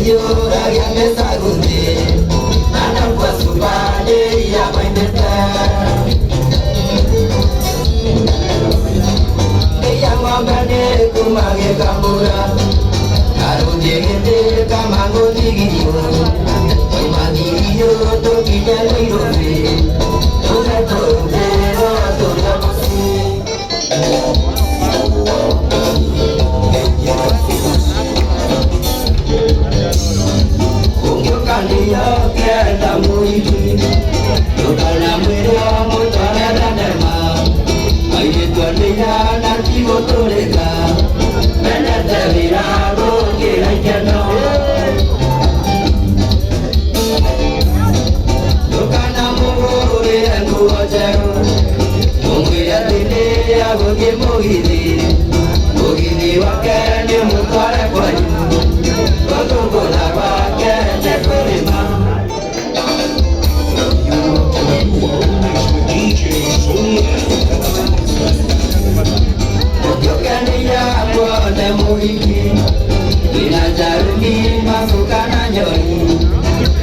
Matiyũragia mĩcaguthi na nakua cumbani iria moimĩte. Ĩya ng'ombe nĩ kuma gĩkambura karũthiĩ gĩtĩ kamangũthigio twauma thigio tũkinye Nairobi tũge tũrutĩrwo tũrĩa mũciĩ. Ũngĩũkania ũkĩenda mũhiki ndũkanamwĩre ũmũtware thenema airĩtu a na ti gũtũrĩka mendete wĩra gũkĩra ikeno. Ndũkanamũgũrĩre nguo njerũ ũmwĩre atĩ nĩ agũthiĩ mũgithi mũgithi wake nĩ ũmũtware kwanyu gũthũngũtha gwake nĩ kũrĩma. You are in the mix with DJ Sonia. Ũngĩũkania kuone mũhiki wĩna njarũmi macuka na nyoni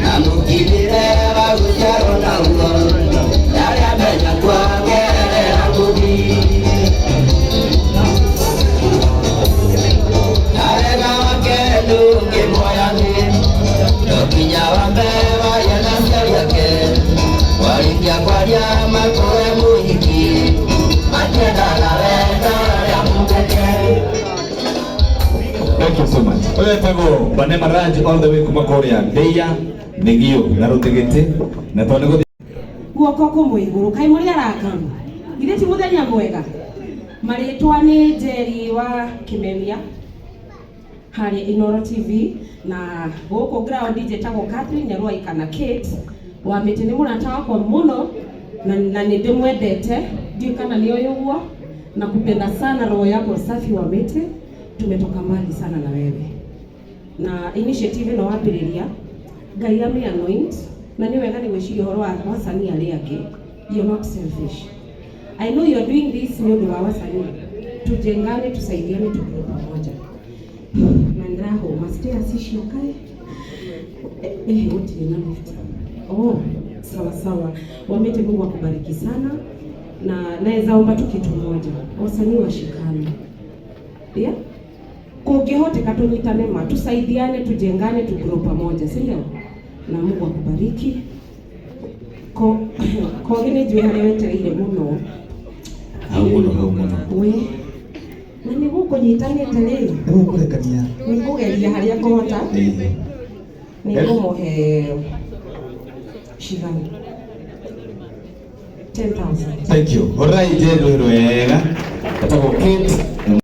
na mũkinyĩre wa gũciarwo naguo ndarĩ amenya kuongerera ngũthi na wega wake ndũngĩmuoya thĩ no nginya wambe waria na aciari ake warĩkia kwaria makũhe mũhiki matiendaga wendo ũrĩa mũmbĩke. Thank you so much. Ũyũ etagwo Banema Raj all the way kuma kũrĩa Ndeia Thigio na Rũtigĩtĩ na tondũ nĩ gũthiĩ Guoko kũmwe igũrũ, kaĩ mũrĩ arakaru? Githĩ ti mũthenya mwega? Marĩtwa nĩ Njeri wa Kĩmemia harĩa Inoro TV na gũkũ ground njĩtagwo Catherine Nyarwai kana Kate wa mĩtĩ. Nĩ mũrata wakwa mũno na nĩ ndĩmwendete, ndiũĩ kana nĩ ũyũ ũguo. Nakupenda sana, roho yako safi wa mĩtĩ, tumetoka mbali sana na wewe na initiative ĩno wambĩrĩria, Ngai ame anoint na nĩ wega nĩ gwĩciria ũhoro wa wasanii arĩa angĩ. You're not selfish. I know you're doing this nĩ ũndũ wa wasanii. Tujengane, tusaidiane, tugrow pamoja. Na ndĩrahũma stairs icio kaĩ eh, gũtirĩ na lift. Oh, sawa sawa. Wamete, Mungu akubariki sana na naweza omba tu kitu moja, wasanii washikane, yeah? Kũngĩhoteka tũnyitane ma tusaidiane, tujengane, tugrow pamoja, si ndio? Na Mungu akubariki. Ko kogi nĩ njũĩ harĩa wetereire mũno. Hau mũno, hau mũno. We na nĩ gũkũnyitanĩte rĩ. Nĩgũkũrekania. Nĩ ngũgeria harĩa ngũhota. Nĩ ngũmũhe cigana? 10,000. Thank you. Horai Njeri rwega. Etagwo Kate.